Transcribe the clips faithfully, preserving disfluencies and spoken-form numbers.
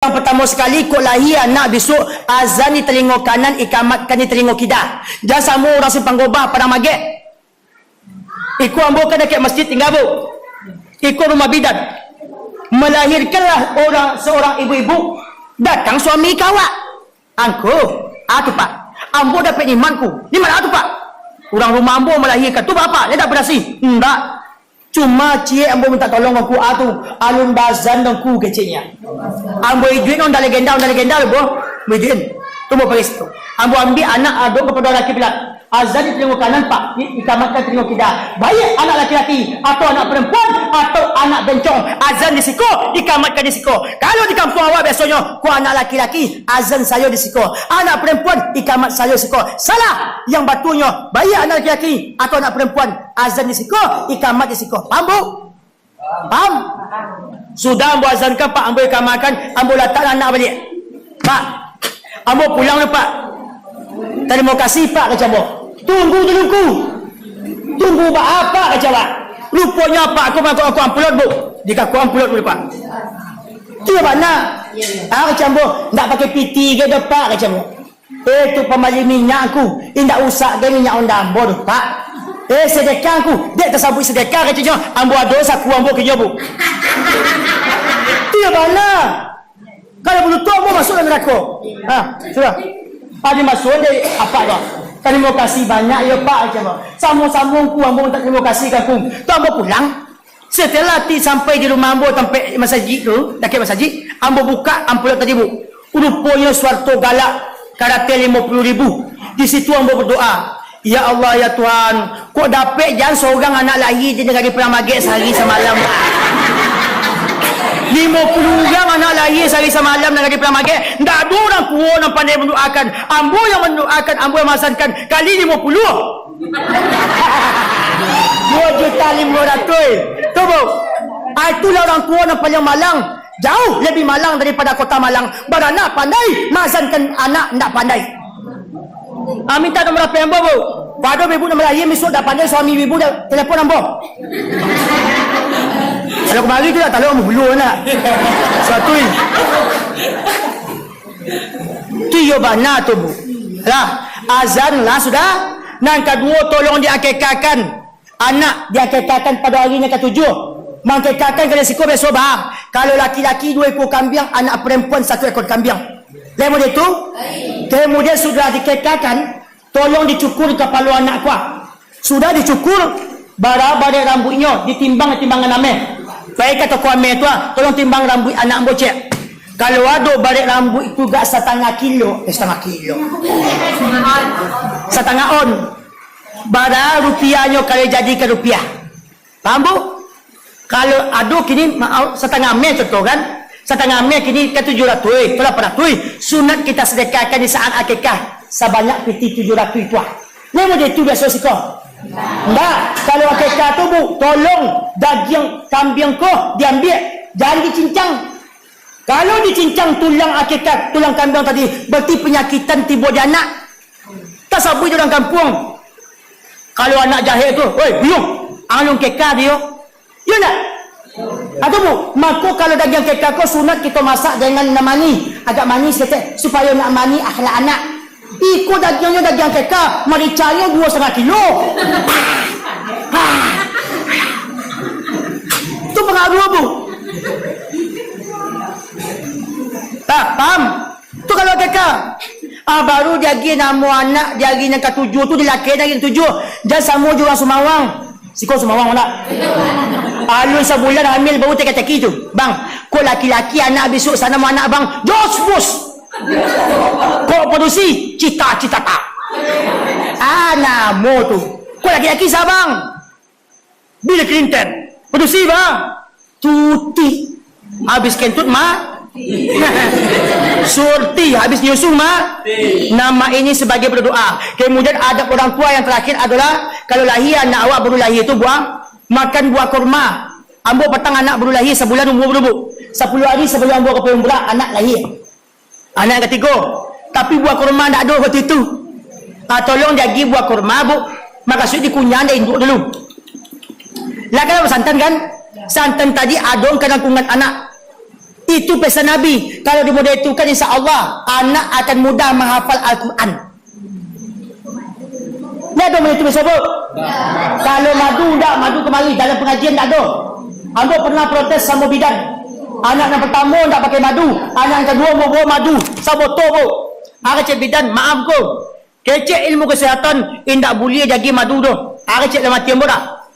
Yang pertamo sakali, kok lahia anak bisuak, azan di talingo kanan, ikamatkan di talingo kida. Jan samo urang Simpang Gobah, Padang Magek. Iko ambo kan dakek masjid tingga, Bu. Iko rumah bidan. Melahirkanlah orang, seorang ibu-ibu, datang suami ka awak. Angku, ah tu, Pak. Ambo dapek niman, Ngku. Niman ah tu, Pak. Urang rumah ambo malahirkan tu, Bapak, nyo dak barasiah. Ndak. Cuma ciek ambo minta tolong, Ngku, ah tu. Alun baazan doh, Ngku, keceknyo. Ambo iduik ondeh legenda, ondeh legenda lo, Bu. Ambo iduik. Tu ambo paris tu. Ambo ambiak anak ado kapado arah kiblat. Azan di talingo kanan, Pak, i-, ikamatkan talingo kida. Baiak anak laki-laki, atau anak perempuan, atau anak bencong, azan di siko, ikamatkan di siko. Kalau di kampuang awak biasonyo, ko anak laki-laki, azan sayo di siko. Anak perempuan, ikamat sayo siko. Salah! Yang batunyo, baiak anak laki-laki, atau anak perempuan, azan di siko, ikamat di siko. Paham, Bu? Paham? Sudah ambo azankan, Pak, ambo ikamakan, ambo latakkan anak baliak. Pak, ambo pulang dulu, Pak. Tarimo kasih, Pak, kecek ambo. Tunggu dulu, Ngku. Tunggu baa, Pak, kecek awak. Ruponyo apak ko mangkok-angkok amplop, Bu. Dikakok amplop dulu, Pak. Tu yo bana. Ah, kecek ambo, ndak pakai pitih gai doh, Pak, kecek ambo. Eh, tu pambali minyak, Ngku, indak usah gai minyak onda ambo tu, Pak. Eh, sedekah, Ngku, dek tasabuik sedekah, keceknyo, ambo ado saku ambo keceknyo, Bu. Tu yo bana. Kalau baduto, ambo masuak dalam narako. Ha, sudah. Ado masuak dari apak tu. Tarimo kasih banyak yo, Pak, kecek ambo. Samo-samo, Ngku, ambo minta tarimo kasih ka Ngku. Tu ambo pulang. Setelah ti sampai di rumah ambo, tampek masajik tu, dakek masajik, ambo bukak amplop tadi, Bu. Ruponyo suarto galak, karateh limo puluah ribu. Di situ ambo badoa, "Ya Allah, ya Tuhan, kok dapek jan sorang anak lahia di nagari Padang Magek sahari samalam?" Limo puluah urang anak lahia sahari samalam nagari Padang Magek, ndak ado urang tuo nan pandai mandoakan. Ambo yang mandoakan, ambo yang maazankan, kali limo puluah. Duo juta limo ratuih. Tu, Bu. Ah, itulah urang tuo nan paliang malang. Jauah labiah malang daripado kota Malang. Baranak pandai, maazankan anak ndak pandai. Ah, minta nomor H P ambo, Bu. Pado ibu nan malahia bisuak ndak pandai suami ibu, telepon ambo. Kalau kamari tu lah, talok ambo bulu nak. Suatu. Tu iyo bana tu, Bu. Lah, azan lah sudah. Nan kaduo, tolong diakekahkan anak, diakekahkan pado ari nan katujuah. Mangkekahkan ka di siko biaso, bah. Kalau laki-laki duo ekor kambiang, anak parampuan satu ekor kambiang. Lai model tu? Kemudian sudah dikekahkan, tolong dicukur kapalo anak ko. Sudah dicukur, bara barek rambuiknyo, ditimbang timbangan ameh. Pai ka toko ameh tu, ah, "Tolong timbang rambuik anak ambo, cek." Kalau ado barek rambuik tu gak satangah kilo, eh, satangah kilo. Satangah on. Bara rupiahnyo kalau jadikan rupiah. Paham, Bu? Kalau ado kini, maaf, satangah ameh contoh kan, satangah ameh kini ka tujuah ratuih, ka lapan ratuih, sunat kita sedekahkan di saat akikah sabanyak pitih tujuah ratuih tu ah. Lai model tu biaso siko? Ndak. Kalau akikah tu, Bu, tolong dagiang kambiang ko diambiak, jan dicincang. Kalau dicincang tulang akikah, tulang kambiang tadi, berarti panyakitan tibo di anak. Tasabuik di urang kampuang, kalau anak jahek tu, "Oi, buyuang, alun kekah dio." Iyo ndak? Atau, Bu, mako kalau dagiang kekah ko sunat kito masak dengan nan manih, agak manih saketek, supayo nak manih akhlak anak. Iko dagiangnyo dagiang kekah, maricanyo duo satangah kilo. Tu pangaruah, Bu. Tah, paham? Tu kalau kaka, ah, baru diagiah namo anak di ari nan katujuah tu, dilakehkan ari katujuah. Jan samo jo urang Sumawang. Siko Sumawang, ndak? Alun sabulan hamil baru teka-teki tu. "Bang, kok laki-laki anak bisuak sanamo anak Bang?" "Josbus." "Kok padusi?" "Cita-cita tak." Ah, namo tu. "Kok laki-laki sa, Bang?" Bill Clinton. Padusi, bah. Tuti. Habis kentut, ma-, Surti. Habis nyusu, ma-, nama ini sebagai berdoa. Kemudian adab orang tua yang terakhir adalah, kalau lahia anak awak baru lahia tu, buah, makan buah kurma. Ambo patang anak baru lahia, sabulan umur dulu, Bu. Sapuluah hari sabalum ambo ka pai umrah, anak lahia. Anak yang katigo, tapi buah kurma ndak ado waktu itu. Ah, tolong diagiah buah kurma, Bu. Makasuik dikunyah dek induak dulu. Lah, kalau santan kan? Santan tadi ado ka nangkungan anak. Itu pesan Nabi. Kalau dimodel itu kan, insya Allah, anak akan mudah menghafal Al-Quran. Ni ado maitu bisuak, Bu? Kalau madu, ndak madu kamari, dalam pangajian ndak ado. Ambo pernah protes samo bidan. Anak nan partamo ndak pakai madu, anak nan kaduo mambaok madu, sabotol, Bu. Ari cek bidan, maaf ko, kecek ilmu kesehatan, indak buliah diagiah madu doh. Ari cek dalam ati ambo dak?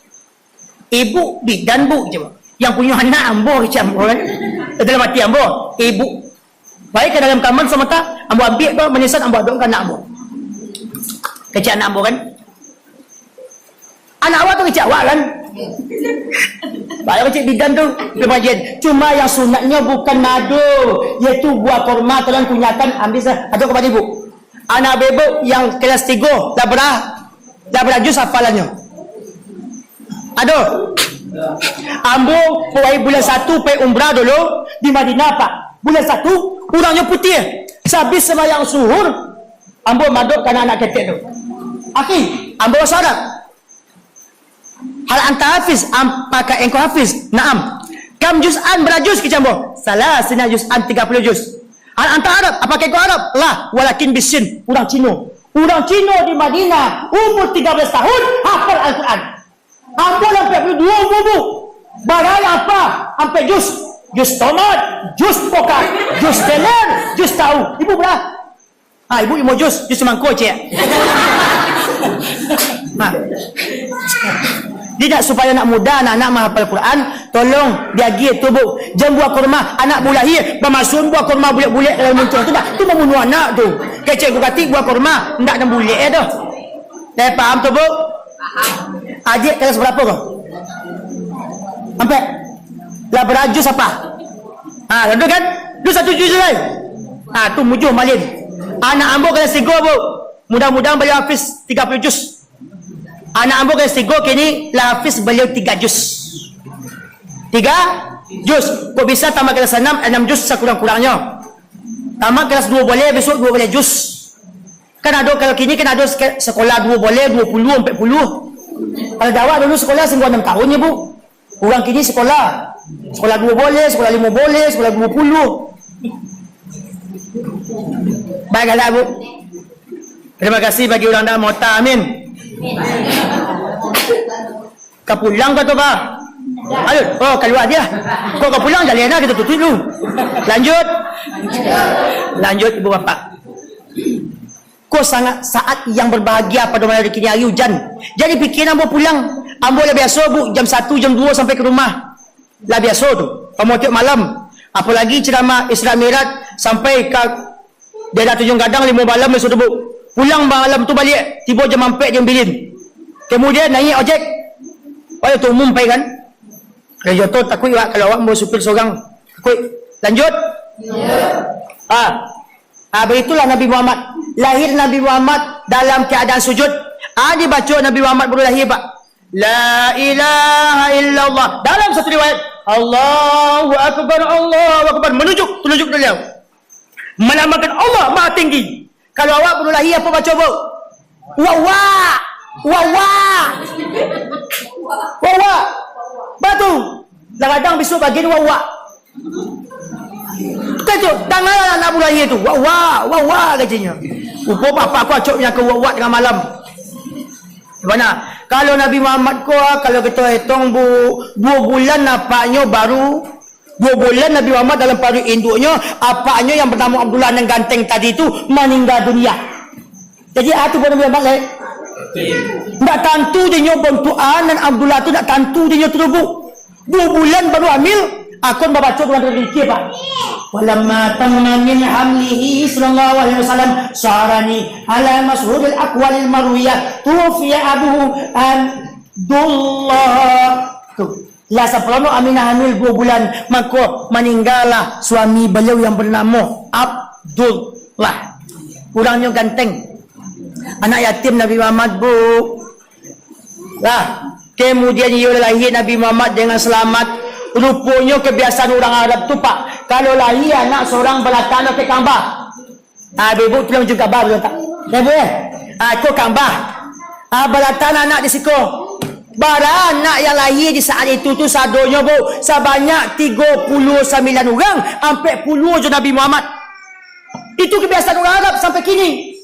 Ibu bidan, Bu, cek. Yang punyo anak ambo, kecek ambo kan. Dalam ati ambo, ibu. Baik ka dalam kamar samata, ambo ambiak ko manisan, ambo adok ka anak ambo. Kecek anak ambo kan. Anak awak tu kecek awak kan. Baik kecek bidan tu, dia panggil. Cuma yang sunatnyo bukan madu, yaitu buah korma, tolong kunyakan, ambil sa-, adok kapado ibu. Anak bebok yang kelas tigo, lah bara-, lah bara juz hafalannyo? Ado. Ambo pai bulan satu, pai umrah dulu di Madinah, Pak. Bulan satu, urangnyo putiah. Sabis sambayang suhur, ambo madok ka anak-anak ketek tu. "Akhi, ambo baso Arab." "Hal anta hafiz, am-, apakah engkau hafiz?" "Na'am." "Kam juz'an, bara juz?" kecek ambo. "Salasina juz'an, tiga puluh juz." "Hal anta Arab, apakah engkau Arab?" "La, walakin bisin, urang Cino." Urang Cino di Madinah, umur tiga belas tahun, hafal Al-Quran. Ambo lah ampek puluah duo umur, Bu. Bara hafal, ampek juz. Juz tomat, juz pokak, juz teler, juz tahu. Ibu bara? Ha, ibu limo juz, juz samangko, cek. Ha. Jadi nak supayo anak muda, anak-anak mahafal Quran, tolong diagiah tu, Bu. Jan buah korma, anak baru lahia, bamasuakan buah korma bulek-bulek dalam muncuang tu, dah. Tu mambunuah anak tu. Kecek bukati buah korma, ndak nan bulek eh tu. Dah paham tu, Bu? Adiak kelas barapo ko? Ampek. Lah bara juz hafal? Ha, lah tu kan? Tu satu juz lai. Ha, tu mujuah malin. Anak ambo kelas tigo, Bu. Mudah-mudahan baliau hafiz tiga puluh juz. Anak ambo kelas tigo kini lah hafiz baliau tiga juz. Tiga juz. Kok bisa tamat kelas anam, anam juz sakurang-kurangnyo. Tamat kelas duo baleh, bisuak duo baleh juz. Kan ado, kalau kini kan ado seke-, sekolah duo baleh, duo puluah, ampek puluah. Kalau di awak dulu sekolah singgo anam tahun nyo, Bu. Urang kini sekolah, sekolah duo baleh, sekolah limo baleh, sekolah duo puluah. Baik, galak, Bu. Terima kasih bagi urang dah mota, amin. Ka pulang ka tu, Pak? Ayo, oh, kalua aja. Kok ka pulang, jalan lah, kita tutup dulu. Lanjut. Lanjut, Ibu Bapak. Ko sangat saat yang berbahagia pado malam kini hari ujan. Jadi pikiran ambo pulang. Ambo lah biaso, Bu, jam satu, jam duo sampai ka rumah. Lah biaso tu. Pamo tiok malam. Apolagi ceramah Isra Mi'raj sampai ka daerah Tanjung Gadang limo malam biaso tu, Bu. Pulang malam tu baliak, tibo jam ampek di Ambilin. Kemudian naiak ojek. Oh, itu umum pai kan? Kalau joto takuik, Wak, kalau awak ambo supir sorang. Takuik. Lanjut. Ah. Ah, begitulah Nabi Muhammad. Lahir Nabi Muhammad dalam keadaan sujud. Ah, dibaco Nabi Muhammad baru lahir, Pak. La ilaha illallah. Dalam satu riwayat, Allahu Akbar, Allahu Akbar. Menunjuk, tunjuk beliau. Menamakan Allah Maha Tinggi. Kalau awak baru lahir, apo baco, Bu? Wak, wak. Wak, wak. Wak, wak. Batu. Kadang-kadang bisuak bagian wak, wak. Kecek, dangalah anak baru lahir tu. Wak, wak, wak, wak, keceknyo. Rupo bapak ko acok manyangko wak, wak tangah malam. Bana, kalau Nabi Muhammad ko, ah, kalau kito etong, Bu, duo bulan apaknyo baru, duo bulan Nabi Muhammad dalam paruik induknyo, apaknyo yang banamo Abdullah nan ganteng tadi tu maningga dunia. Jadi, ah, tu Nabi Muhammad, eh. Ndak tantu dinyo bantuak nan Abdullah tu, ndak tantu dinyo tu, Bu. Duo bulan baru hamil, akun babaco dengan terpikir, Pak. Walamma tamma min hamlihi sallallahu alaihi wasallam, sarani ala masyhuril aqwalil marwiyah, tufiya abuhu Abdullah. Tu. Lah sampurano Aminah hamil duo bulan, mako maninggalah suami baliau yang banamo Abdullah. Urangnyo ganteng. Anak yatim Nabi Muhammad, Bu. Lah, kemudian iyo lahia Nabi Muhammad dengan salamat. Ruponyo kabiasaan urang Arab tu, Pak, kalau lahia anak sorang balatan ka Ka'bah. Ah, ibu-ibu tolong juga Ka'bah, betul tak? Ya, Bu, eh? Ah, ko Ka'bah. Ah, balatan anak di siko. Bara anak yang lahia di saat itu tu sadonyo, Bu, sabanyak tigo puluah sambilan urang, ampek puluah jo Nabi Muhammad. Itu kebiasaan urang Arab sampai kini.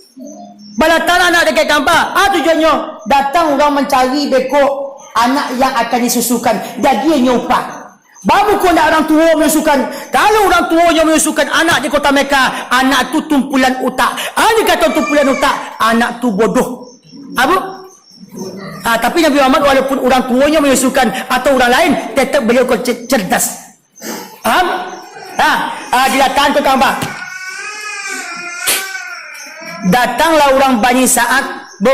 Balatang anak dakek kamba, ah, tujuannyo, datang urang mancari beko anak yang akan disusukan, jadi inyo upah. Bamuko ndak urang tuo manyusukan. Kalau urang tuonyo manyusukan anak di kota Mekah, anak tu tumpulan utak. Ado kato tumpulan utak, anak tu bodoh. Apo? Ah, tapi Nabi Muhammad walaupun urang tuonyo manyusukan atau urang lain, tetap beliau ko cer-, cerdas. Paham? Ah, ah, dilatang tu kamba. Datanglah urang Bani Sa'ad, Bu.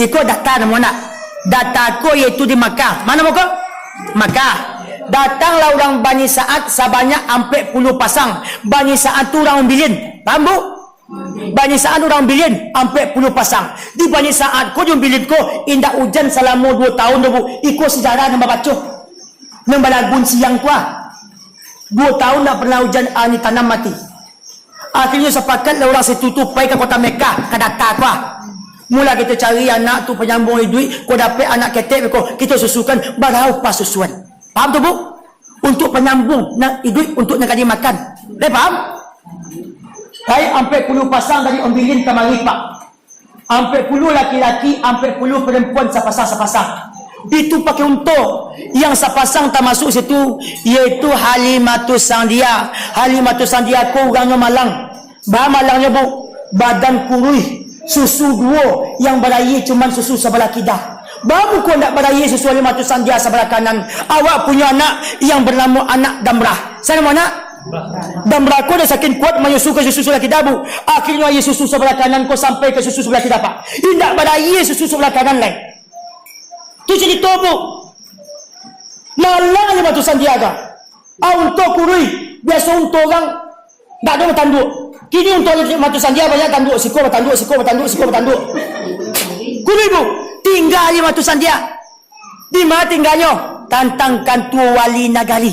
Iko data namo nak. Data ko yaitu di Makkah. Mana muko? Makkah. Datanglah urang Bani Sa'ad sabanyak ampek puluah pasang. Bani Sa'ad tu urang Umbilin. Paham, Bu? Bani Sa'ad urang Umbilin, ampek puluah pasang. Di Bani Sa'ad ko jo Umbilin ko, indak ujan salamo duo tahun tu, Bu. Iko sejarah nan babaco. Nan balagun siang tu, ah. Duo tahun ndak pernah ujan, ah, ni tanam mati. Akhirnyo sapakatlah urang situ tu pai ka kota Mekah, ka data ko, ah. Mula kito cari anak tu panyambuang iduik, ko dapek anak ketek ko, kito susukan, bara upah susuan. Paham tu, Bu? Untuk panyambuang nan iduik, untuk nan ka dimakan. Lai paham? Pai ampek puluah pasang dari Umbilin kamari, Pak. Ampek puluah laki-laki, ampek puluah perempuan sapasang-sapasang. Itu pakai unto. Yang sapasang tamasuk situ, yaitu Halimatus Sa'diyah. Halimatus Sa'diyah ko urangnyo malang. Ba malangnyo, Bu, badan kuruih, susu duo, yang barayie cuman susu sabalah kida. Ba muko ndak barayie susu Halimatus Sa'diyah sabalah kanan. Awak punyo anak yang banamo anak Damrah. Sia namo anak? Damrah ko dah saking kuat manyusukan susu sabalah kida, Bu. Akhirnyo ayie susu sabalah kanan ko sampai ka susu sabalah kida, Pak. Indak barayie susu sabalah kanan lai. Tu carito, Bu. Malang Halimatus Sa'diyah ka. Ah, unto kuruih. Biaso unto urang ndak ado batanduak. Kini unto Halimatus Sa'diyah banyak tanduak. Siko batanduak, siko batanduak, siko batanduak. Kuruih, Bu. Tingga Halimatus Sa'diyah. Di ma tingganyo? Tantang kantua wali nagari.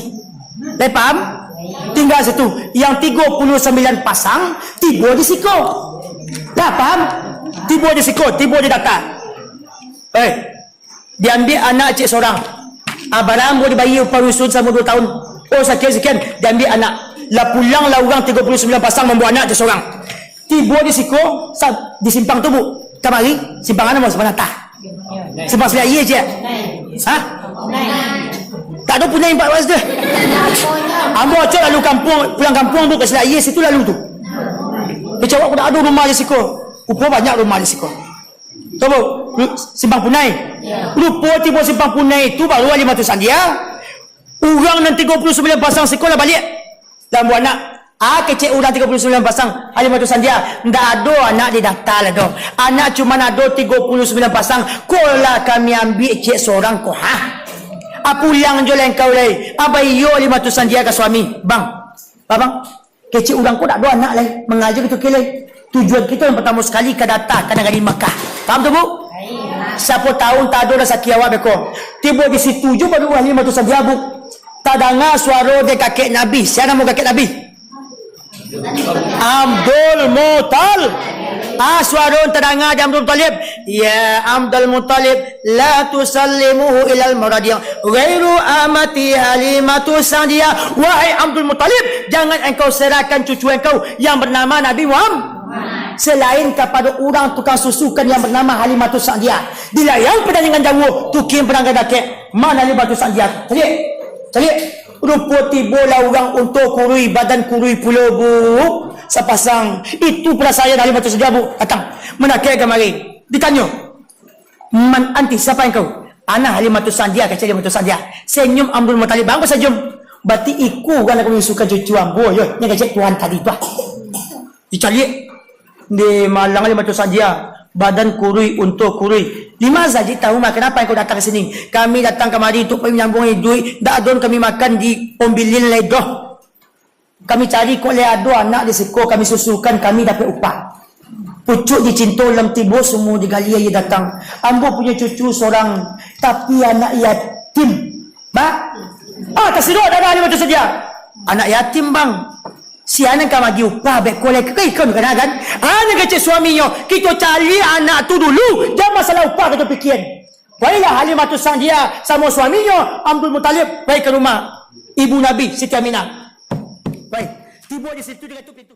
Lai paham? Tingga situ. Yang tigo puluah sambilan pasang tibo di siko. Lah paham? Tibo di siko, tibo di data. Eh, diambiak anak ciek sorang. Ah, bara ambo dibayia upah rusun salamo duo tahun. Oh, sakian-sakian, diambiak anak. Lah pulang lah urang tigo puluah sambilan pasang mambaok anak ciek sorang. Tibo di siko, sa-, di simpang tu, Bu. Kamari, simpang mano, Mas? Simpang Atah. Simpang Siliak Aia, ciek. Hah? Tak ado punai empat belas tu. Ambo acok lalu kampuang, pulang kampuang, Bu, ka Siliak Aia, situ lalu tu. Kecek awak ko dak ado rumah di siko. Rupo banyak rumah di siko. Tu, Bu, lu-, simpang punai. Rupo tibo simpang punai tu baru Halimatus Sa'diyah. Urang nan tigo puluah sambilan pasang siko lah baliak. Lah ambo anak, ah, kecek urang tigo puluah sambilan pasang, Halimatus Sa'diyah, ndak ado anak di data lah doh. Anak cuman ado tigo puluah sambilan pasang, ko lah kami ambiak ciek sorang ko, ha? Ah, pulang jo lah engkau lai. Ah, baiyo Halimatus Sa'diyah ka suami. Bang, Abang, kecek urang ko ndak ado anak lai, mangaja kito ke lai. Tujuan kito yang partamo sakali ka data ka nagari Makkah. Paham tu, Bu? Siapo tahu tak ado rasaki awak beko. Tibo di situ jo baru Halimatus Sa'diyah, Bu. Tadanga suaro dari kakek Nabi. Sia namo kakek Nabi? Abdul Muttalib. Ah, suaro tadanga dari Abdul Muttalib. "Ya Abdul Muttalib, la tusallimuhu ilal maradi ghairu amati Halimatus Sa'diyah." Wahai Abdul Muttalib, jangan engkau serahkan cucu engkau yang bernama Nabi Muhammad selain kepada urang tukang susukan yang bernama Halimatus Sa'diyah. Dilayang pandang dengan jauah, tukiang pandang ka dakek. Mana Halimatus Sa'diyah? Caliak, caliak. Rupo tibo lah urang unto kuruih, badan kuruih pulo, Bu. Sapasang. Itu parasaian Halimatus Sa'diyah, Bu. Datang. Mandakek kamari. Ditanyo, "Man anti, siapa engkau?" "Ana Halimatus Sa'diyah," kecek Halimatus Sa'diyah. Senyum Abdul Muttalib, bang, senyum. "Berarti iko urang nak manyusukan cucu ambo, yo, nyo kecek Tuhan tadi tu, ah." Dicaliak. Di malang Halimatus Sa'diyah, badan kuruih, unto kuruih. "Lima saja tahu mah, kenapa engkau datang ke sini?" "Kami datang kamari untuk menyambung iduik, ndak ado kami makan di Ombilin lai doh. Kami cari kok lai ado anak di siko, kami susukan, kami dapek upah." Pucuk dicinto lam tibo, sumua digali aia datang. Ambo punyo cucu sorang, tapi anak yatim. Ba? Ah, tasidok darah Halimatus Sa'diyah. Anak yatim, bang. Sia nan ka magi upah, beko lai ka ikam kana kan? Ah, nan kecek suaminyo, kito cari anak tu dulu, jan masalah upah kito pikian. Pailah Halimatus Sa'diyah samo suaminyo Abdul Muthalib pai ka rumah ibu Nabi, Siti Aminah. Pai, tibo di situ, dikatuak pintu.